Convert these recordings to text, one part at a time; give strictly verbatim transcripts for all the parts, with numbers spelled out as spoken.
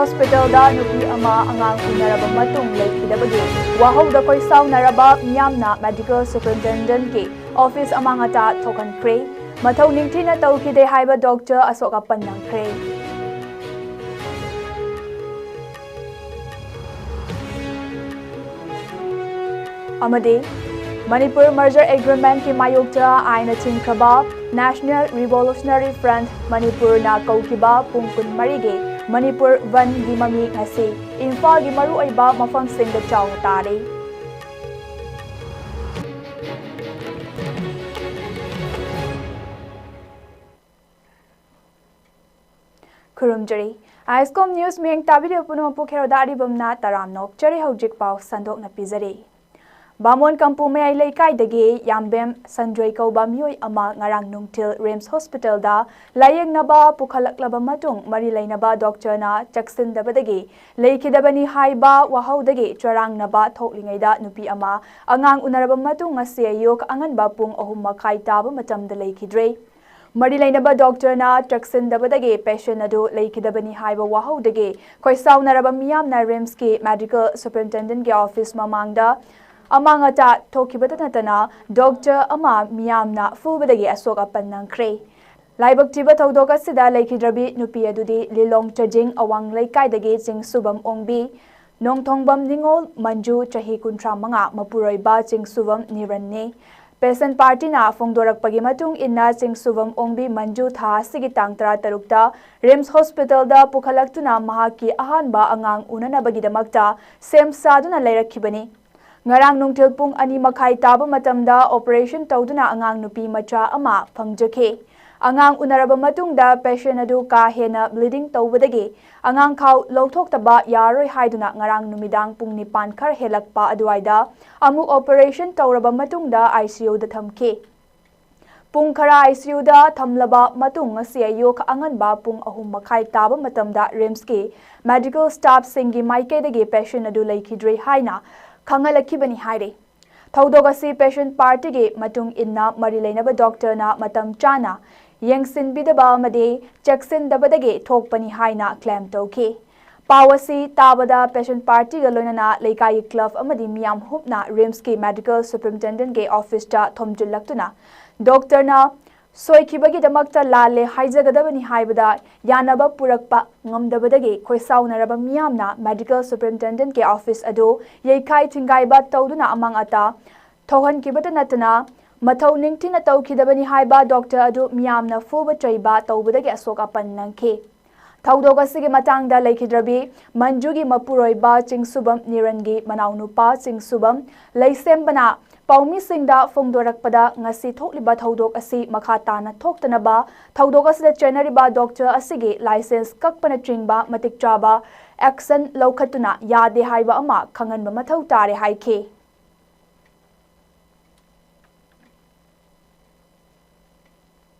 ꯍꯣꯁꯄꯤꯇꯥꯜꯗ ꯅꯨꯄꯤ ꯑꯃ ꯑꯉꯥꯡ ꯎꯅꯔꯕ ꯃꯇꯨꯡ ꯂꯩꯈꯤꯗꯕꯒꯤ ꯋꯥꯍꯧꯗ ꯈꯣꯏꯁꯥꯎꯅꯔꯕ ꯃꯤꯌꯥꯝꯅ ꯃꯦꯗꯤꯀꯦꯜ ꯁꯨꯄꯔꯤꯟꯇꯦꯟꯗꯦꯟꯠꯀꯤ ꯑꯣꯐꯤꯁ ꯑꯃꯥꯡ ꯑꯇꯥ ꯊꯣꯛꯍꯟꯈ꯭ꯔꯦ꯫ ꯃꯊꯧ ꯅꯤꯡꯊꯤꯅ ꯇꯧꯈꯤꯗꯦ ꯍꯥꯏꯕ ꯗꯣꯛꯇꯔ ꯑꯁꯣꯛ ꯑꯄꯟ ꯅꯪꯈ꯭ꯔꯦ꯫ ꯑꯃꯗꯤ ꯃꯅꯤꯄꯨꯔ ꯃꯔꯖꯔ ꯑꯦꯒ꯭ꯔꯤꯃꯦꯟꯠꯀꯤ ꯃꯥꯌꯣꯛꯇ ꯑꯥꯏꯟ ꯊꯤꯡꯈ꯭ꯔꯕ ꯅꯦꯁꯅꯦꯜ ꯔꯤꯚꯣꯂꯨꯁꯅꯔꯤ ꯐ꯭ꯔꯟꯠ ꯃꯅꯤꯄꯨꯔꯅ ꯀꯧꯈꯤꯕ ꯄꯨꯡ ꯀꯨꯟꯃꯔꯤꯒꯤ ꯃꯅꯤꯄꯨꯔ ꯕꯟꯗꯒꯤ ꯃꯃꯤ ꯉꯁꯤ ꯏꯝꯐꯥꯜꯒꯤ ꯃꯔꯨꯑꯣꯏꯕ ꯃꯐꯝꯁꯤꯡꯗ ꯆꯥꯎꯅ ꯇꯥꯔꯤ꯫ ꯈꯨꯔꯨꯝꯖꯔꯤ꯫ ꯑꯥꯏꯁꯀꯣꯝ ꯅ꯭ꯌꯨꯁ ꯃꯤꯠꯌꯦꯡ ꯇꯥꯕꯤꯔꯤꯕ ꯄꯨꯝꯅꯃꯛꯄꯨ ꯈꯦꯔꯣꯗ ꯑꯔꯤꯕꯝꯅ ꯇꯔꯥꯝꯅ ꯑꯣꯛꯆꯔꯤ꯫ ꯍꯧꯖꯤꯛ ꯄꯥꯎ ꯁꯟꯗꯣꯛꯅ ꯄꯤꯖꯔꯤ꯫ ꯕꯥꯃꯣꯟ ꯀꯝꯄꯨ ꯃꯌꯥꯏ ꯂꯩꯀꯥꯏꯗꯒꯤ ꯌꯥꯝꯕꯦꯝ ꯁꯟꯖꯣꯏ ꯀꯧꯕ ꯃꯤꯑꯣꯏ ꯑꯃ ꯉꯔꯥꯡ ꯅꯨꯡꯊꯤꯜ ꯔꯤꯝꯁ ꯍꯣꯁꯄꯤꯇꯥꯜꯗ ꯂꯥꯌꯦꯡꯅꯕ ꯄꯨꯈꯠꯂꯛꯂꯕ ꯃꯇꯨꯡ ꯃꯔꯤ ꯂꯩꯅꯕ ꯗꯣꯛꯇꯔꯅ ꯆꯦꯛꯁꯤꯟꯗꯕꯗꯒꯤ ꯂꯩꯈꯤꯗꯕꯅꯤ ꯍꯥꯏꯕ ꯋꯥꯍꯧꯗꯒꯤ ꯆꯔꯥꯡꯅꯕ ꯊꯣꯛꯂꯤꯉꯩꯗ ꯅꯨꯄꯤ ꯑꯃ ꯑꯉꯥꯡ ꯎꯅꯔꯕ ꯃꯇꯨꯡ ꯉꯁꯤ ꯑꯌꯨꯛ ꯑꯉꯟꯕ ꯄꯨꯡ ꯑꯍꯨꯝ ꯃꯈꯥꯏ ꯇꯥꯕ ꯃꯇꯝꯗ ꯂꯩꯈꯤꯗ꯭ꯔꯦ꯫ ꯃꯔꯤ ꯂꯩꯅꯕ ꯗꯣꯛꯇꯔꯅ ꯆꯦꯛꯁꯤꯟꯗꯕꯗꯒꯤ ꯄꯦꯁꯦꯟ ꯑꯗꯨ ꯂꯩꯈꯤꯗꯕꯅꯤ ꯍꯥꯏꯕ ꯋꯥꯍꯧꯗꯒꯤ ꯈꯣꯏꯁꯥꯎꯅꯔꯕ ꯃꯤꯌꯥꯝꯅ ꯔꯤꯝꯁꯀꯤ ꯃꯦꯗꯤꯀꯦꯜ ꯁꯨꯄꯔꯤꯟꯇꯦꯟꯗꯦꯟꯠꯀꯤ ꯑꯣꯐꯤꯁ ꯃꯃꯥꯡꯗ ꯑꯃꯥꯡ ꯑꯇꯥ ꯊꯣꯛꯈꯤꯕꯇ ꯅꯠꯇꯅ ꯗꯣꯛꯇꯔ ꯑꯃ ꯃꯤꯌꯥꯝꯅ ꯐꯨꯕꯗꯒꯤ ꯑꯁꯣꯛ ꯑꯄꯟ ꯅꯪꯈ꯭ꯔꯦ꯫ ꯂꯥꯏꯕꯛ ꯊꯤꯕ ꯊꯧꯗꯣꯛ ꯑꯁꯤꯗ ꯂꯩꯈꯤꯗ꯭ꯔꯕꯤ ꯅꯨꯄꯤ ꯑꯗꯨꯗꯤ ꯂꯤꯂꯣꯡ ꯆꯖꯤꯡ ꯑꯋꯥꯡ ꯂꯩꯀꯥꯏꯗꯒꯤ ꯆꯤꯡꯁꯨꯕꯝ ꯑꯣꯡꯕꯤ, ꯅꯣꯡꯊꯣꯡꯕꯝ ꯅꯤꯉꯣꯜ ꯃꯟꯖꯨ, ꯆꯍꯤ ꯀꯨꯟꯊ꯭ꯔꯥ ꯃꯉꯥ, ꯃꯄꯨꯔꯣꯏꯕ ꯆꯤꯡꯁꯨꯕꯝ ꯅꯤꯔꯟꯅꯤ꯫ ꯄꯦꯁꯦꯟ ꯄꯥꯔꯇꯤꯅ ꯐꯣꯡꯗꯣꯔꯛꯄꯒꯤ ꯃꯇꯨꯡ ꯏꯟꯅ, ꯆꯤꯡꯁꯨꯕꯝ ꯑꯣꯡꯕꯤ ꯃꯟꯖꯨ ꯊꯥ ꯑꯁꯤꯒꯤ ꯇꯥꯡ ꯇꯔꯥꯇꯔꯨꯛꯇ ꯔꯤꯝꯁ ꯍꯣꯁꯄꯤꯇꯥꯜꯗ ꯄꯨꯈꯠꯂꯛꯇꯨꯅ ꯃꯍꯥꯛꯀꯤ ꯑꯍꯥꯟꯕ ꯑꯉꯥꯡ ꯎꯅꯅꯕꯒꯤꯗꯃꯛꯇ ꯁꯦꯝ ꯁꯥꯗꯨꯅ ꯂꯩꯔꯛꯈꯤꯕꯅꯤ꯫ ꯉꯔꯥꯡ ꯅꯨꯡꯊꯤꯜ ꯄꯨꯡ ꯑꯅꯤ ꯃꯈꯥꯏ ꯇꯥꯕ ꯃꯇꯝꯗ ꯑꯣꯄꯔꯦꯁꯟ ꯇꯧꯗꯨꯅ ꯑꯉꯥꯡ ꯅꯨꯄꯤ ꯃꯆꯥ ꯑꯃ ꯐꯪꯖꯈꯤ꯫ ꯑꯉꯥꯡ ꯎꯅꯔꯕ ꯃꯇꯨꯡꯗ ꯄꯦꯁꯦꯟ ꯑꯗꯨ ꯀꯥ ꯍꯦꯟꯅ ꯕ꯭ꯂꯤꯗꯤꯡ ꯇꯧꯕꯗꯒꯤ ꯑꯉꯥꯡꯈꯥꯎ ꯂꯧꯊꯣꯛꯇꯕ ꯌꯥꯔꯣꯏ ꯍꯥꯏꯗꯨꯅ ꯉꯔꯥꯡ ꯅꯨꯃꯤꯗꯥꯡ ꯄꯨꯡ ꯅꯤꯄꯥꯟ ꯈꯔ ꯍꯦꯜꯂꯛꯄ ꯑꯗꯨꯋꯥꯏꯗ ꯑꯃꯨꯛ ꯑꯣꯄꯔꯦꯁꯟ ꯇꯧꯔꯕ ꯃꯇꯨꯡꯗ ꯑꯥꯏ ꯁꯤ ꯌꯨꯗ ꯊꯝꯈꯤ꯫ ꯄꯨꯡ ꯈꯔ ꯑꯥꯏ ꯁꯤ ꯌꯨꯗ ꯊꯝꯂꯕ ꯃꯇꯨꯡ ꯉꯁꯤ ꯑꯌꯨꯛ ꯑꯉꯟꯕ ꯄꯨꯡ ꯑꯍꯨꯝ ꯃꯈꯥꯏ ꯇꯥꯕ ꯃꯇꯝꯗ ꯔꯤꯝꯁꯀꯤ ꯃꯦꯗꯤꯀꯦꯜ ꯁ꯭ꯇꯥꯐꯁꯤꯡꯒꯤ ꯃꯥꯏꯀꯩꯗꯒꯤ ꯄꯦꯁꯦꯟ ꯑꯗꯨ ꯂꯩꯈꯤꯗ꯭ꯔꯦ ꯍꯥꯏꯅ ꯈꯪꯍꯜꯂꯛꯈꯤꯕꯅꯤ ꯍꯥꯏꯔꯤ꯫ ꯊꯧꯗꯣꯛ ꯑꯁꯤ ꯄꯦꯁꯦꯟ ꯄꯥꯔꯇꯤꯒꯤ ꯃꯇꯨꯡ ꯏꯟꯅ ꯃꯔꯤ ꯂꯩꯅꯕ ꯗꯣꯛꯇꯔꯅ ꯃꯇꯝ ꯆꯥꯅ ꯌꯦꯡꯁꯤꯟꯕꯤꯗꯕ ꯑꯃꯗꯤ ꯆꯦꯛꯁꯤꯟꯗꯕꯗꯒꯤ ꯊꯣꯛꯄꯅꯤ ꯍꯥꯏꯅ ꯀ꯭ꯂꯦꯝ ꯇꯧꯈꯤ꯫ ꯄꯥꯎ ꯑꯁꯤ ꯇꯥꯕꯗ ꯄꯦꯁꯦꯟꯠ ꯄꯥꯔꯇꯤꯒ ꯂꯣꯏꯅꯅ ꯂꯩꯀꯥꯏꯒꯤ ꯀ꯭ꯂꯕ ꯑꯃꯗꯤ ꯃꯤꯌꯥꯝ ꯍꯨꯞꯅ ꯔꯤꯝꯁꯀꯤ ꯃꯦꯗꯤꯀꯦꯜ ꯁꯨꯄꯔꯤꯟꯇꯦꯟꯗꯦꯟꯠꯀꯤ ꯑꯣꯐꯤꯁꯇ ꯊꯣꯝꯖꯤꯜꯂꯛꯇꯨꯅ ꯗꯣꯛꯇꯔꯅ ꯁꯣꯏꯈꯤꯕꯒꯤꯗꯃꯛꯇ ꯂꯥꯜꯂꯦ ꯍꯥꯏꯖꯒꯗꯕꯅꯤ ꯍꯥꯏꯕꯗ ꯌꯥꯅꯕ ꯄꯨꯔꯛꯄ ꯉꯝꯗꯕꯗꯒꯤ ꯈꯣꯏꯁꯥꯎꯅꯔꯕ ꯃꯤꯌꯥꯝꯅ ꯃꯦꯗꯤꯀꯦꯜ ꯁꯨꯄꯔꯤꯟꯇꯦꯟꯗꯦꯟꯠꯀꯤ ꯑꯣꯐꯤꯁ ꯑꯗꯨ ꯌꯩꯈꯥꯏ ꯊꯤꯡꯒꯥꯏꯕ ꯇꯧꯗꯨꯅ ꯑꯃꯥꯡ ꯑꯇꯥ ꯊꯣꯛꯍꯟꯈꯤꯕꯇ ꯅꯠꯇꯅ ꯃꯊꯧ ꯅꯤꯡꯊꯤꯅ ꯇꯧꯈꯤꯗꯕꯅꯤ ꯍꯥꯏꯕ ꯗꯣꯛꯇꯔ ꯑꯗꯨ ꯃꯤꯌꯥꯝꯅ ꯐꯨꯕ ꯆꯩꯕ ꯇꯧꯕꯗꯒꯤ ꯑꯁꯣꯛ ꯑꯄꯟ ꯅꯪꯈꯤ꯫ ꯊꯧꯗꯣꯛ ꯑꯁꯤꯒꯤ ꯃꯇꯥꯡꯗ ꯂꯩꯈꯤꯗ꯭ꯔꯕꯤ ꯃꯟꯖꯨꯒꯤ ꯃꯄꯨꯔꯣꯏꯕ ꯆꯤꯡꯁꯨꯕꯝ ꯅꯤꯔꯟꯒꯤ ꯃꯅꯥꯎꯅꯨꯄꯥ ꯆꯤꯡꯁꯨꯕꯝ ꯂꯩꯁꯦꯝꯕꯅ ꯄꯥꯎꯃꯤꯁꯤꯡꯗ ꯐꯣꯡꯗꯣꯔꯛꯄꯗ, ꯉꯁꯤ ꯊꯣꯛꯂꯤꯕ ꯊꯧꯗꯣꯛ ꯑꯁꯤ ꯃꯈꯥ ꯇꯥꯅ ꯊꯣꯛꯇꯅꯕ ꯊꯧꯗꯣꯛ ꯑꯁꯤꯗ ꯆꯦꯟꯅꯔꯤꯕ ꯗꯣꯛꯇꯔ ꯑꯁꯤꯒꯤ ꯂꯥꯏꯁꯦꯟꯁ ꯀꯛꯄꯅꯆꯤꯡꯕ ꯃꯇꯤꯛ ꯆꯥꯕ ꯑꯦꯛꯁꯟ ꯂꯧꯈꯠꯇꯨꯅ ꯌꯥꯗꯦ ꯍꯥꯏꯕ ꯑꯃ ꯈꯪꯍꯟꯕ ꯃꯊꯧ ꯇꯥꯔꯦ ꯍꯥꯏꯈꯤ꯫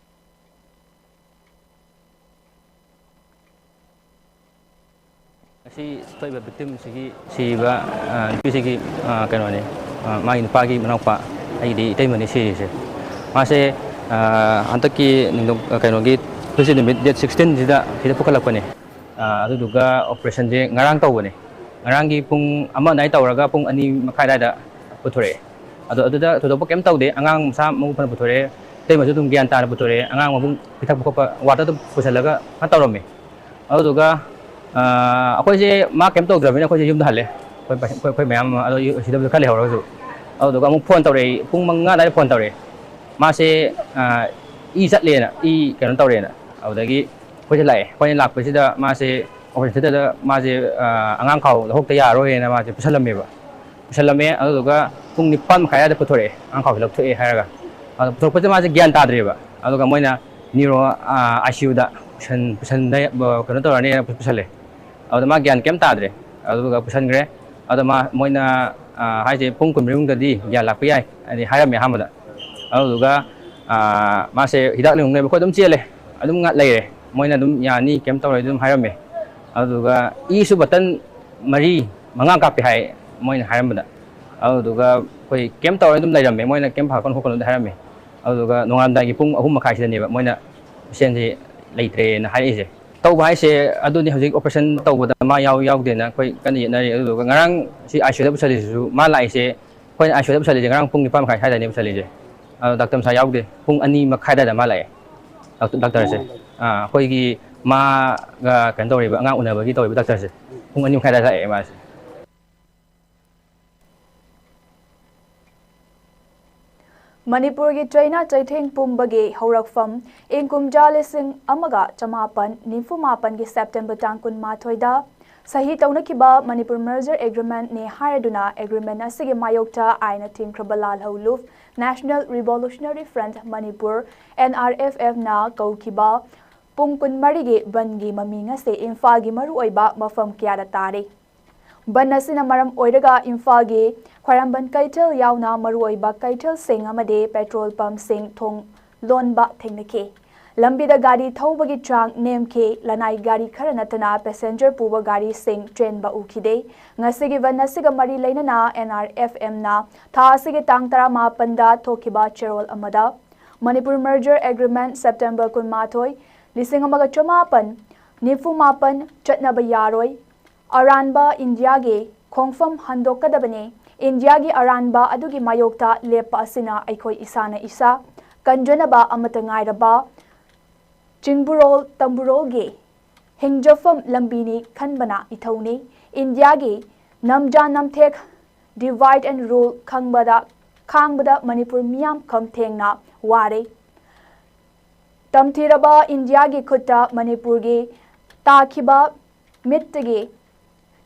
ꯉꯁꯤ ꯊꯣꯛꯏꯕ ꯚꯤꯛꯇꯤꯝꯁꯤꯒꯤ ꯁꯤꯔꯤꯕ, ꯑ, ꯅꯨꯄꯤꯁꯤꯒꯤ, ꯑ, ꯀꯩꯅꯣꯅꯦ, ꯑ, ꯃꯥꯒꯤ ꯅꯨꯄꯥꯒꯤ ꯃꯅꯥꯎꯄꯥ, ꯑꯩꯒꯤꯗꯤ ꯏꯇꯩꯃꯅꯦ ꯁꯤꯔꯤꯁꯦ꯫ ꯃꯥꯁꯦ, ꯑ, ꯍꯟꯗꯛꯀꯤ ꯅꯤꯡꯊꯧ-, ꯑ, ꯀꯩꯅꯣꯒꯤ Tuesday ꯅꯨꯃꯤꯠ date sixteen ꯁꯤꯗ ꯁꯤꯗ ꯄꯨꯈꯠꯂꯛꯄꯅꯦ꯫ ꯑ, ꯑꯗꯨꯗꯨꯒ ꯑꯣꯄꯔꯦꯁꯟꯁꯦ ꯉꯔꯥꯡ ꯇꯧꯕꯅꯦ꯫ ꯉꯔꯥꯡꯒꯤ ꯄꯨꯡ ꯑꯃ ꯑꯗꯨꯋꯥꯏ ꯇꯧꯔꯒ ꯄꯨꯡ ꯑꯅꯤ ꯃꯈꯥꯏ ꯑꯗꯨꯋꯥꯏꯗ ꯄꯨꯊꯣꯔꯛꯑꯦ꯫ ꯑꯗꯣ ꯑꯗꯨꯗ ꯊꯣꯏꯗꯣꯛꯄ ꯀꯩꯝ ꯇꯧꯗꯦ꯫ ꯑꯉꯥꯡ ꯃꯁꯥ ꯃꯎ ꯐꯅ ꯄꯨꯊꯣꯔꯛꯑꯦ꯫ ꯏꯇꯩꯃꯁꯨ ꯑꯗꯨꯝ ꯒ꯭ꯌꯥꯟ ꯇꯥꯅ ꯄꯨꯊꯣꯔꯛꯑꯦ꯫ ꯑꯉꯥꯡ ꯃꯕꯨꯛ ꯄꯤꯊꯛꯄ ꯈꯣꯠꯄ ꯋꯥꯔꯗꯇ ꯑꯗꯨꯝ ꯄꯨꯁꯜꯂꯒ ꯈꯔ ꯇꯧꯔꯝꯃꯦ꯫ ꯑꯗꯨꯗꯨꯒ, ꯑ, ꯑꯩꯈꯣꯏꯁꯦ ꯃꯥ ꯀꯩꯝ ꯇꯧꯗ꯭ꯔꯕꯅꯤꯅ ꯑꯩꯈꯣꯏꯁꯦ ꯌꯨꯝꯗ ꯍꯜꯂꯦ꯫ ꯑꯩꯈꯣꯏ, ꯑꯩꯈꯣꯏ, ꯑꯩꯈꯣꯏ ꯃꯌꯥꯝ ꯑꯃ, ꯑꯗꯣ ꯁꯤꯗꯕꯨꯗꯤ ꯈꯔ ꯂꯩꯍꯧꯔꯒꯁꯨ꯫ ꯑꯗꯨꯗꯨꯒ ꯑꯃꯨꯛ ꯐꯣꯟ ꯇꯧꯔꯛꯑꯦ꯫ ꯄꯨꯡ ꯃꯉꯥ ꯑꯗꯨꯋꯥꯏꯗ ꯐꯣꯟ ꯇꯧꯔꯛꯑꯦ꯫ ꯃꯥꯁꯦ, ꯑ, ꯏ ꯆꯠꯂꯦꯅ, ꯏ ꯀꯩꯅꯣ ꯇꯧꯔꯦꯅ꯫ ꯑꯗꯨꯗꯒꯤ ꯑꯩꯈꯣꯏꯁꯦ ꯂꯥꯛꯑꯦ꯫ ꯑꯩꯈꯣꯏꯅ ꯂꯥꯛꯄꯁꯤꯗ ꯃꯥꯁꯦ ꯑꯣꯄꯔꯦꯁꯟ ꯊꯤꯌꯦꯇꯔꯗ ꯃꯥꯁꯦ, ꯑ, ꯑꯉꯥꯡ ꯈꯥꯎ ꯂꯧꯍꯧꯗ ꯌꯥꯔꯣꯏꯅ ꯃꯥꯁꯦ ꯄꯨꯁꯜꯂꯝꯃꯦꯕ꯫ ꯄꯨꯁꯜꯂꯝꯃꯦ꯫ ꯑꯗꯨꯗꯨꯒ ꯄꯨꯡ ꯅꯤꯄꯥꯟ ꯃꯈꯥꯏ ꯑꯗꯨꯋꯥꯏꯗ ꯄꯨꯊꯣꯔꯛꯑꯦ, ꯑꯉꯥꯡ ꯈꯥꯎꯁꯦ ꯂꯧꯊꯣꯛꯑꯦ ꯍꯥꯏꯔꯒ꯫ ꯑꯗꯣ ꯄꯨꯊꯣꯔꯛꯄꯁꯦ ꯃꯥꯁꯦ ꯒ꯭ꯌꯥꯟ ꯇꯥꯗ꯭ꯔꯦꯕ꯫ ꯑꯗꯨꯒ ꯃꯣꯏꯅ ꯅ꯭ꯌꯨꯔꯣ, ꯑ, ICUꯗ ꯄꯨꯁꯟ-, ꯄꯨꯁꯟꯗ-, ꯀꯩꯅꯣ ꯇꯧꯔꯅꯤꯅ ꯄꯨꯁꯜꯂꯦ꯫ ꯑꯗꯨꯗ ꯃꯥ ꯒ꯭ꯌꯥꯟ ꯀꯩꯝ ꯇꯥꯗ꯭ꯔꯦ꯫ ꯑꯗꯨꯒ ꯄꯨꯁꯟꯈ꯭ꯔꯦ꯫ ꯑꯗꯣ ꯃꯥ, ꯃꯣꯏꯅ, ꯑ, ꯍꯥꯏꯁꯦ ꯄꯨꯡ ꯀꯨꯟꯃꯔꯤ ꯃꯅꯨꯡꯗꯗꯤ ꯒ꯭ꯌꯥꯟ ꯂꯥꯛꯄ ꯌꯥꯏ ꯍꯥꯏꯗꯤ ꯍꯥꯏꯔꯝꯃꯦ ꯑꯍꯥꯟꯕꯗ꯫ ꯑꯗꯨꯗꯨꯒ, ꯑ, ꯃꯥꯁꯦ ꯍꯤꯗꯥꯛ ꯂꯩꯅꯨꯡ ꯂꯩꯕ ꯑꯩꯈꯣꯏ ꯑꯗꯨꯝ ꯆꯦꯜꯂꯦ꯫ ꯑꯗꯨꯝ ꯉꯥ-, ꯂꯩꯔꯦ꯫ ꯃꯣꯏꯅ ꯑꯗꯨꯝ ꯌꯥꯅꯤ, ꯀꯩꯝ ꯇꯧꯔꯣꯏ ꯑꯗꯨꯝ ꯍꯥꯏꯔꯝꯃꯦ꯫ ꯑꯗꯨꯗꯨꯒ ꯏꯁꯨ ꯕꯇꯟ ꯃꯔꯤ, ꯃꯉꯥ ꯀꯥꯞꯄꯦ ꯍꯥꯏ ꯃꯣꯏꯅ ꯍꯥꯏꯔꯝꯕꯗ꯫ ꯑꯗꯨꯗꯨꯒ ꯑꯩꯈꯣꯏ ꯀꯩꯝ ꯇꯧꯔꯣꯏ ꯑꯗꯨꯝ ꯂꯩꯔꯝꯃꯦ꯫ ꯃꯣꯏꯅ ꯀꯩꯝ ꯐꯔꯛꯀꯅꯨ ꯈꯣꯠꯀꯅꯨꯗꯤ ꯍꯥꯏꯔꯝꯃꯦ꯫ ꯑꯗꯨꯗꯨꯒ ꯅꯣꯡꯉꯥꯟꯂꯝꯗꯥꯏꯒꯤ ꯄꯨꯡ ꯑꯍꯨꯝ ꯃꯈꯥꯏꯁꯤꯗꯅꯦꯕ ꯃꯣꯏꯅ ꯄꯦꯁꯦꯟꯁꯦ ꯂꯩꯇ꯭ꯔꯦꯅ ꯍꯥꯏꯔꯛꯏꯁꯦ꯫ ꯇꯧꯕ ꯍꯥꯏꯁꯦ ꯑꯗꯨꯅꯤ, ꯍꯧꯖꯤꯛ operation ꯇꯧꯕꯗ ꯃꯥ ꯌꯥꯎ ꯌꯥꯎꯗꯦꯅ ꯑꯩꯈꯣꯏ ꯀꯟꯅ ꯌꯦꯠꯅꯔꯤ꯫ ꯑꯗꯨꯗꯨꯒ ꯉꯔꯥꯡ ꯁꯤ ICUꯗ ꯄꯨꯁꯜꯂꯤꯁꯤꯁꯨ ꯃꯥ ꯂꯥꯛꯏꯁꯦ, ꯑꯩꯈꯣꯏꯅ ICUꯗ ꯄꯨꯁꯜꯂꯤꯁꯦ ꯉꯔꯥꯡ ꯄꯨꯡ ꯅꯤꯄꯥꯟ ꯃꯈꯥꯏ ꯁ꯭ꯋꯥꯏꯗꯅꯦ ꯄꯨꯁꯜꯂꯤꯁꯦ꯫ ꯑꯗꯣ ꯗꯥꯛꯇꯔ ꯃꯁꯥ ꯌꯥꯎꯗꯦ, ꯄꯨꯡ ꯑꯅꯤ ꯃꯈꯥꯏ ꯑꯗꯨꯋꯥꯏꯗ ꯃꯥ ꯂꯥꯛꯑꯦ꯫ ꯗꯥꯛꯇꯔꯁꯦ ꯑꯥ, ꯑꯩꯈꯣꯏꯒꯤ ꯃꯥꯒ ꯀꯩꯅꯣ ꯇꯧꯔꯤꯕ, ꯑꯉꯥꯡ ꯎꯅꯕꯒꯤ ꯇꯧꯔꯤꯕ ꯗꯥꯛꯇꯔꯁꯦ ꯄꯨꯡ ꯑꯅꯤ ꯃꯈꯥꯏ ꯑꯗꯨꯋꯥꯏꯗ ꯂꯥꯛꯑꯦ ꯃꯥꯁꯦ꯫ ꯃꯅꯤꯄꯨꯔꯒꯤ ꯆꯩꯅꯥ ꯆꯩꯊꯦꯡ ꯄꯨꯝꯕꯒꯤ ꯍꯧꯔꯛꯐꯝ ꯏꯪ ꯀꯨꯝꯖꯥ ꯂꯤꯁꯤꯡ ꯑꯃꯒ ꯆꯃꯥꯄꯟ ꯅꯤꯐꯨ ꯃꯥꯄꯟꯒꯤ ꯁꯦꯞꯇꯦꯝꯕꯔ ꯇꯥꯡ ꯀꯨꯟꯃꯥꯊꯣꯏꯗ ꯁꯍꯤ ꯇꯧꯅꯈꯤꯕ ꯃꯅꯤꯄꯨꯔ merger agreementꯅꯤ ꯍꯥꯏꯔꯗꯨꯅ agreement ꯑꯁꯤꯒꯤ ꯃꯥꯌꯣꯛꯇ ꯑꯥꯏꯟꯅ ꯊꯤꯡꯈ꯭ꯔꯕ ꯂꯥꯜꯍꯧꯂꯨꯞ National Revolutionary Front ꯃꯅꯤꯄꯨꯔ, NRFFꯅ ꯀꯧꯈꯤꯕ ꯄꯨꯡ ꯀꯨꯟꯃꯔꯤꯒꯤ ꯕꯟꯒꯤ ꯃꯃꯤ ꯉꯁꯤ ꯏꯝꯐꯥꯜꯒꯤ ꯃꯔꯨꯑꯣꯏꯕ ꯃꯐꯝ ꯀꯌꯥꯗ ꯇꯥꯔꯤ꯫ ꯕꯟ ꯑꯁꯤꯅ ꯃꯔꯝ ꯑꯣꯏꯔꯒ ꯏꯝꯐꯥꯜꯒꯤ ꯈ꯭ꯋꯥꯏꯔꯝꯕꯟ ꯀꯩꯊꯦꯜ ꯌꯥꯎꯅ ꯃꯔꯨꯑꯣꯏꯕ ꯀꯩꯊꯦꯜꯁꯤꯡ ꯑꯃꯗꯤ petrol pumpꯁꯤꯡ ꯊꯣꯡ ꯂꯣꯟꯕ ꯊꯦꯡꯅꯈꯤ꯫ ꯂꯝꯕꯤꯗ ꯒꯥꯔꯤ ꯊꯧꯕꯒꯤ ꯆꯥꯡ ꯅꯦꯝꯈꯤ꯫ ꯂꯅꯥꯏ ꯒꯥꯔꯤ ꯈꯔ ꯅꯠꯇꯅ passenger ꯄꯨꯕ ꯒꯥꯔꯤꯁꯤꯡ ꯆꯦꯟꯕ ꯎꯈꯤꯗꯦ꯫ ꯉꯁꯤꯒꯤ ꯕꯟ ꯑꯁꯤꯒ ꯃꯔꯤ ꯂꯩꯅꯅ NRFFꯅ ꯊꯥ ꯑꯁꯤꯒꯤ ꯇꯥꯡ ꯇꯔꯥꯃꯥꯄꯟꯗ ꯊꯣꯛꯈꯤꯕ ꯆꯦꯔꯣꯜ ꯑꯃꯗ ꯃꯅꯤꯄꯨꯔ merger agreement ꯁꯦꯞꯇꯦꯝꯕꯔ ꯀꯨꯟꯃꯥꯊꯣꯏ, ꯂꯤꯁꯤꯡ ꯑꯃꯒ ꯆꯃꯥꯄꯟ ꯅꯤꯐꯨ ꯃꯥꯄꯟ ꯆꯠꯅꯕ ꯌꯥꯔꯣꯏ꯫ ꯑꯔꯥꯟꯕ ꯏꯟꯗꯤꯌꯥꯒꯤ ꯈꯣꯡꯐꯝ ꯍꯟꯗꯣꯛꯀꯗꯕꯅꯤ꯫ ꯏꯟꯗꯤꯌꯥꯒꯤ ꯑꯔꯥꯟꯕ ꯑꯗꯨꯒꯤ ꯃꯥꯌꯣꯛꯇ ꯂꯦꯞꯄ ꯑꯁꯤꯅ ꯑꯩꯈꯣꯏ ꯏꯁꯥꯅ ꯏꯁꯥ ꯀꯟꯖꯅꯕ ꯑꯃꯠꯇ ꯉꯥꯏꯔꯕ ꯆꯤꯡꯕꯨꯔꯣꯜ ꯇꯝꯕꯨꯔꯣꯜꯒꯤ ꯍꯤꯡꯖꯐꯝ ꯂꯝꯕꯤꯅꯤ ꯈꯟꯕꯅ ꯏꯊꯧꯅꯤ꯫ ꯏꯟꯗꯤꯌꯥꯒꯤ ꯅꯝꯖꯥ ꯅꯝꯊꯦꯛ, divide and rule ꯈꯪꯕꯗ, ꯈꯥꯡꯕꯗ ꯃꯅꯤꯄꯨꯔ ꯃꯤꯌꯥꯝ ꯈꯝ ꯊꯦꯡꯅ ꯋꯥꯔꯦ꯫ ꯇꯝꯊꯤꯔꯕ ꯏꯟꯗꯤꯌꯥꯒꯤ ꯈꯨꯠꯇ ꯃꯅꯤꯄꯨꯔꯒꯤ ꯇꯥꯈꯤꯕ ꯃꯤꯠꯇꯒꯤ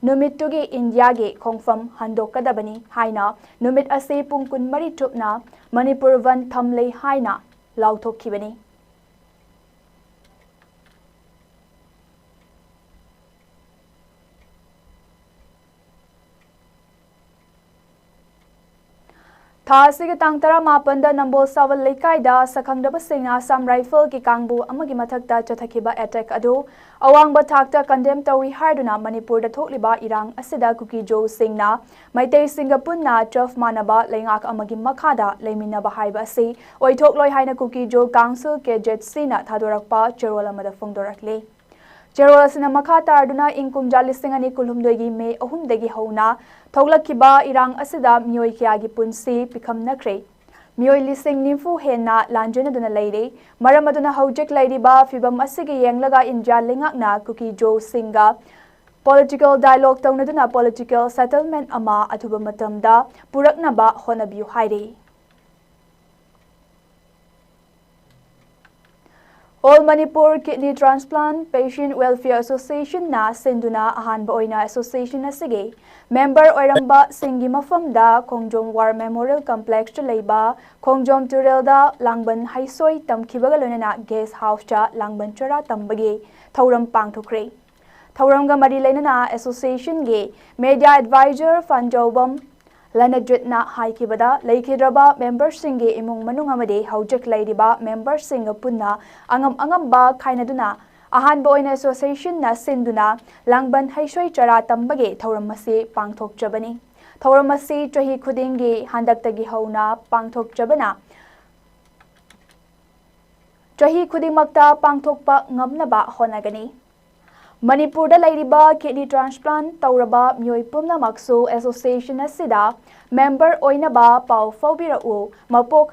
ꯅꯨꯃꯤꯠꯇꯨꯒꯤ ꯏꯟꯗꯤꯌꯥꯒꯤ ꯈꯣꯡꯐꯝ ꯍꯟꯗꯣꯛꯀꯗꯕꯅꯤ ꯍꯥꯏꯅ ꯅꯨꯃꯤꯠ ꯑꯁꯤ ꯄꯨꯡ ꯀꯨꯟꯃꯔꯤ ꯆꯨꯞꯅ ꯃꯅꯤꯄꯨꯔ ꯕꯟ ꯊꯝꯂꯦ ꯍꯥꯏꯅ ꯂꯥꯎꯊꯣꯛꯈꯤꯕꯅꯤ꯫ ꯊꯥ ꯑꯁꯤꯒꯤ ꯇꯥꯡ ꯇꯔꯥꯃꯥꯄꯟꯗ ꯅꯝꯕꯣꯜ ꯁꯥꯋꯜ ꯂꯩꯀꯥꯏꯗ ꯁꯛꯈꯪꯗꯕꯁꯤꯡꯅ Assam Rifleꯒꯤ ꯀꯥꯡꯕꯨ ꯑꯃꯒꯤ ꯃꯊꯛꯇ ꯆꯠꯊꯈꯤꯕ attack ꯑꯗꯨ ꯑꯋꯥꯡꯕ ꯊꯥꯛꯇ condemn ꯇꯧꯏ ꯍꯥꯏꯗꯨꯅ ꯃꯅꯤꯄꯨꯔꯗ ꯊꯣꯛꯂꯤꯕ ꯏꯔꯥꯡ ꯑꯁꯤꯗ ꯀꯨꯀꯤꯖꯣꯁꯤꯡꯅ ꯃꯩꯇꯩꯁꯤꯡꯒ ꯄꯨꯟꯅ ꯆꯞ ꯃꯥꯟꯅꯕ ꯂꯩꯉꯥꯛ ꯑꯃꯒꯤ ꯃꯈꯥꯗ ꯂꯩꯃꯤꯟꯅꯕ ꯍꯥꯏꯕ ꯑꯁꯤ ꯑꯣꯏꯊꯣꯛꯂꯣꯏ ꯍꯥꯏꯅ ꯀꯨꯀꯤꯖꯣ Council, KZCꯅ ꯊꯥꯗꯣꯔꯛꯄ ꯆꯦꯔꯣꯜ ꯑꯃꯗ ꯐꯣꯡꯗꯣꯔꯛꯂꯤ꯫ ꯆꯦꯔꯣꯜ ꯑꯁꯤꯅ ꯃꯈꯥ ꯇꯥꯔꯗꯨꯅ ꯏꯪ ꯀꯨꯝꯖꯥ ꯂꯤꯁꯤꯡ ꯑꯅꯤ ꯀꯨꯟꯍꯨꯝꯗꯣꯏꯒꯤ ꯃꯦ ꯑꯍꯨꯝꯗꯒꯤ ꯍꯧꯅ ꯊꯣꯛꯂꯛꯈꯤꯕ ꯏꯔꯥꯡ ꯑꯁꯤꯗ ꯃꯤꯑꯣꯏ ꯀꯌꯥꯒꯤ ꯄꯨꯟꯁꯤ ꯄꯤꯈꯝꯅꯈ꯭ꯔꯦ꯫ ꯃꯤꯑꯣꯏ ꯂꯤꯁꯤꯡ ꯅꯤꯐꯨ ꯍꯦꯟꯅ ꯂꯥꯟꯖꯦꯟꯅꯗꯨꯅ ꯂꯩꯔꯦ꯫ ꯃꯔꯝ ꯑꯗꯨꯅ ꯍꯧꯖꯤꯛ ꯂꯩꯔꯤꯕ ꯐꯤꯕꯝ ꯑꯁꯤꯒꯤ ꯌꯦꯡꯂꯒ ꯏꯟꯗꯤꯌꯥ ꯂꯩꯉꯥꯛꯅ ꯀꯨꯀꯤ ꯖꯣꯁꯤꯡꯒ political dialogue ꯇꯧꯅꯗꯨꯅ political settlement ꯑꯃ ꯑꯊꯨꯕ ꯃꯇꯝꯗ ꯄꯨꯔꯛꯅꯕ ꯍꯣꯠꯅꯕꯤꯌꯨ ꯍꯥꯏꯔꯤ꯫ All Manipur Kidney Transplant Patient Welfare Association ꯅ ꯁꯤꯟꯗꯨꯅ ꯑꯍꯥꯟꯕ ꯑꯣꯏꯅ association ꯑꯁꯤꯒꯤ member ꯑꯣꯏꯔꯝꯕꯁꯤꯡꯒꯤ ꯃꯐꯝꯗ ꯈꯣꯡꯖꯣꯝ War Memorial Complex ꯇ ꯂꯩꯕ ꯈꯣꯡꯖꯣꯝ ꯇꯨꯔꯦꯜꯗ ꯂꯥꯡꯕꯟ ꯍꯩꯁꯣꯏ ꯇꯝꯈꯤꯕꯒ ꯂꯣꯏꯅꯅ guest house ꯇ ꯂꯥꯡꯕꯟ ꯆꯔꯥ ꯇꯝꯕꯒꯤ ꯊꯧꯔꯝ ꯄꯥꯡꯊꯣꯛꯈ꯭ꯔꯦ꯫ ꯊꯧꯔꯝꯒ ꯃꯔꯤ ꯂꯩꯅꯅ association ꯒꯤ media advisor ꯐꯟꯖꯧꯕꯝ ꯂꯅꯖꯤꯠꯅ ꯍꯥꯏꯈꯤꯕꯗ, ꯂꯩꯈꯤꯗ꯭ꯔꯕ member ꯁꯤꯡꯒꯤ ꯏꯃꯨꯡ ꯃꯅꯨꯡ ꯑꯃꯗꯤ ꯍꯧꯖꯤꯛ ꯂꯩꯔꯤꯕ member ꯁꯤꯡꯒ ꯄꯨꯟꯅ ꯑꯉꯝ ꯑꯉꯝꯕ ꯈꯥꯏꯅꯗꯨꯅ ꯑꯍꯥꯟꯕ ꯑꯣꯏꯅ association ꯅ ꯁꯤꯟꯗꯨꯅ ꯂꯥꯡꯕꯟ ꯍꯩꯁꯣꯏ ꯆꯔꯥ ꯇꯝꯕꯒꯤ ꯊꯧꯔꯝ ꯑꯁꯤ ꯄꯥꯡꯊꯣꯛꯆꯕꯅꯤ꯫ ꯊꯧꯔꯝ ꯑꯁꯤ ꯆꯍꯤ ꯈꯨꯗꯤꯡꯒꯤ ꯍꯟꯗꯛꯇꯒꯤ ꯍꯧꯅ ꯄꯥꯡꯊꯣꯛꯆꯕꯅ ꯆꯍꯤ ꯈꯨꯗꯤꯡꯃꯛꯇ ꯄꯥꯡꯊꯣꯛꯄ ꯉꯝꯅꯕ ꯍꯣꯠꯅꯒꯅꯤ꯫ ꯃꯅꯤꯄꯨꯔꯗ ꯂꯩꯔꯤꯕ kidney transplant ꯇꯧꯔꯕ ꯃꯤꯑꯣꯏ ꯄꯨꯝꯅꯃꯛꯁꯨ association ꯑꯁꯤꯗ member ꯑꯣꯏꯅꯕ ꯄꯥꯎ ꯐꯥꯎꯕꯤꯔꯛꯎ꯫ ꯃꯄꯣꯛ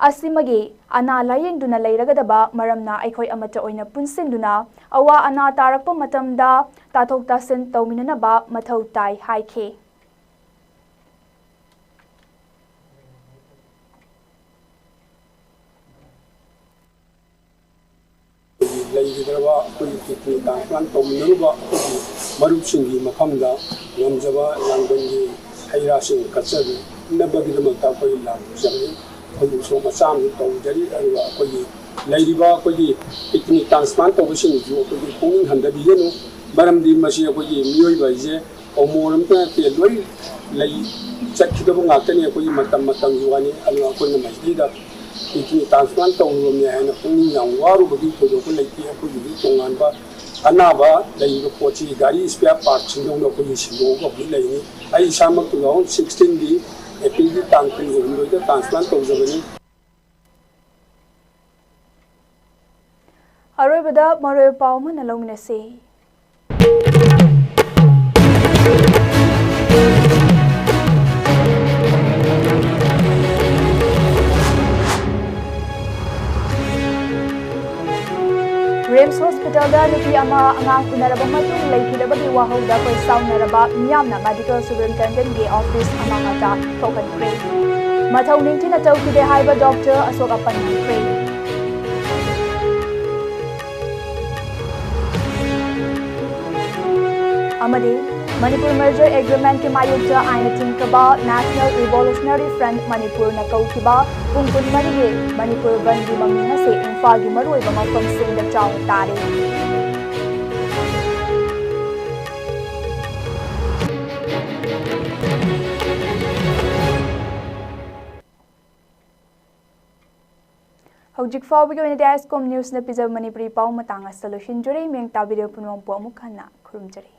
ꯑꯁꯤꯃꯒꯤ ꯑꯅꯥ ꯂꯥꯌꯦꯡꯗꯨꯅ ꯂꯩꯔꯒꯗꯕ ꯃꯔꯝꯅ ꯑꯩꯈꯣꯏ ꯑꯃꯠꯇ ꯑꯣꯏꯅ ꯄꯨꯟꯁꯤꯟꯗꯨꯅ ꯑꯋꯥ ꯑꯅꯥ ꯇꯥꯔꯛꯄ ꯃꯇꯝꯗ ꯇꯥꯊꯣꯛ ꯇꯥꯁꯤꯟ ꯇꯧꯃꯤꯟꯅꯅꯕ ꯃꯊꯧ ꯇꯥꯏ ꯍꯥꯏꯈꯤ꯫ ꯂꯩꯈꯤꯗ꯭ꯔꯕ ꯑꯩꯈꯣꯏꯒꯤ kidney transplant ꯇꯧꯃꯤꯟꯅꯔꯨꯕ ꯑꯩꯈꯣꯏꯒꯤ ꯃꯔꯨꯞꯁꯤꯡꯒꯤ ꯃꯐꯝꯗ ꯉꯝꯖꯕ ꯂꯥꯡꯕꯟꯒꯤ ꯍꯩ ꯔꯥꯁꯤꯡ ꯀꯠꯆꯅꯕꯒꯤꯗꯃꯛꯇ ꯑꯩꯈꯣꯏ ꯂꯥꯛꯆꯕꯅꯤ꯫ ꯑꯩꯈꯣꯏꯒꯤ ꯎꯁꯣꯞ ꯃꯆꯥ ꯑꯃꯁꯨ ꯇꯧꯖꯔꯤ꯫ ꯑꯗꯨꯒ ꯑꯩꯈꯣꯏꯒꯤ ꯂꯩꯔꯤꯕ ꯑꯩꯈꯣꯏꯒꯤ kidney transplant ꯇꯧꯕꯁꯤꯡꯁꯨ ꯑꯩꯈꯣꯏꯒꯤ ꯄꯨꯛꯅꯤꯡ ꯍꯟꯊꯕꯤꯒꯅꯨ꯫ ꯃꯔꯝꯗꯤ ꯃꯁꯤ ꯑꯩꯈꯣꯏꯒꯤ ꯃꯤꯑꯣꯏꯕ ꯍꯥꯏꯁꯦ ꯑꯃꯣꯝ ꯑꯃꯇ ꯅꯠꯇꯦ, ꯂꯣꯏ ꯂꯩ ꯆꯠꯈꯤꯗꯕ ꯉꯥꯛꯇꯅꯤ꯫ ꯑꯩꯈꯣꯏꯒꯤ ꯃꯇꯝ ꯃꯇꯝꯒꯤ ꯋꯥꯅꯤ꯫ ꯑꯗꯨꯅ ꯑꯩꯈꯣꯏꯅ ꯃꯁꯤꯗꯩꯗ kidney transplant ꯇꯧꯔꯨꯔꯕꯅꯤ ꯍꯥꯏꯅ ꯄꯨꯛꯅꯤꯡ ꯌꯥꯝ ꯋꯥꯔꯨꯕꯒꯤ ꯊꯣꯏꯗꯣꯛꯄ ꯂꯩꯇꯦ꯫ ꯑꯩꯈꯣꯏꯒꯤꯗꯤ ꯇꯣꯉꯥꯟꯕ ꯑꯅꯥꯕ ꯂꯩꯔꯤꯕ ꯄꯣꯠꯁꯤ ꯒꯥꯔꯤ spare part ꯁꯤꯡꯗꯧꯅ ꯑꯩꯈꯣꯏꯒꯤ ꯁꯤꯟꯗꯣꯛꯑꯒ ꯍꯧꯖꯤꯛ ꯂꯩꯔꯤ꯫ ꯑꯩ ꯏꯁꯥꯃꯛ two thousand sixteen ꯒꯤ April ꯒꯤ ꯇꯥꯡ ꯀꯨꯟꯒ ꯍꯨꯝꯗꯣꯏꯗ transplant ꯇꯧꯖꯕꯅꯤ꯫ ꯑꯔꯣꯏꯕꯗ ꯃꯔꯨꯑꯣꯏꯕ ꯄꯥꯎ ꯑꯃꯅ ꯂꯧꯃꯤꯟꯅꯁꯤ꯫ ꯔꯤꯝꯁ ꯍꯣꯁꯄꯤꯇꯥꯜꯗ ꯅꯨꯄꯤ ꯑꯃ ꯑꯉꯥꯡ ꯎꯅꯔꯕ ꯃꯇꯨꯡ ꯂꯩꯈꯤꯗꯕꯒꯤ ꯋꯥꯍꯧꯗ ꯈꯣꯏꯁꯥꯎꯅꯔꯕ ꯃꯤꯌꯥꯝꯅ ꯃꯦꯗꯤꯀꯦꯜ ꯁꯨꯄꯔꯤꯟꯇꯦꯟꯗꯦꯟꯒꯤ ꯑꯣꯐꯤꯁ ꯑꯃꯥꯡ ꯑꯇꯥ ꯊꯣꯛꯍꯟꯈ꯭ꯔꯦ꯫ ꯃꯊꯧ ꯅꯤꯡꯊꯤꯅ ꯇꯧꯈꯤꯗꯦ ꯍꯥꯏꯕ ꯗꯣꯛꯇꯔ ꯑꯁꯣꯛ ꯑꯄꯟ ꯅꯪꯈ꯭ꯔꯦ꯫ ꯑꯃꯗꯤ ꯃꯅꯤꯄꯨꯔ ꯃꯔꯖꯔ ꯑꯦꯒ꯭ꯔꯤꯃꯦꯟꯠꯀꯤ ꯃꯥꯌꯣꯛꯇ ꯑꯥꯏꯟ ꯑꯊꯤꯡꯈ꯭ꯔꯕ ꯅꯦꯁꯅꯦꯜ ꯔꯤꯚꯣꯂꯨꯁꯅꯔꯤ ꯐ꯭ꯔꯟꯠ ꯃꯅꯤꯄꯨꯔꯅ ꯀꯧꯈꯤꯕ ꯄꯨꯡ ꯀꯨꯟꯃꯔꯤꯒꯤ ꯃꯅꯤꯄꯨꯔ ꯕꯟꯗꯒꯤ ꯃꯃꯤ ꯑꯁꯤ ꯏꯝꯐꯥꯜꯒꯤ ꯃꯔꯨꯑꯣꯏꯕ ꯃꯐꯝꯁꯤꯡꯗ ꯆꯥꯎꯅ ꯇꯥꯔꯤ꯫ ꯍꯧꯖꯤꯛ ꯐꯥꯎꯕꯒꯤ ꯑꯣꯏꯅꯗꯤ ꯑꯥꯏ ꯑꯦꯁ ꯀꯣꯝ ꯅ꯭ꯌꯨꯁꯅ ꯄꯤꯖꯕ ꯃꯅꯤꯄꯨꯔꯤ ꯄꯥꯎ ꯃꯇꯥꯡ ꯑꯁꯤꯗ ꯂꯣꯏꯁꯤꯟꯖꯔꯦ꯫ ꯃꯤꯌꯦꯡ ꯇꯥꯕꯤꯔꯤꯕ ꯄꯨꯝꯅꯃꯛꯄꯨ ꯑꯃꯨꯛ ꯍꯟꯅ ꯈꯨꯔꯨꯝꯖꯔꯤ꯫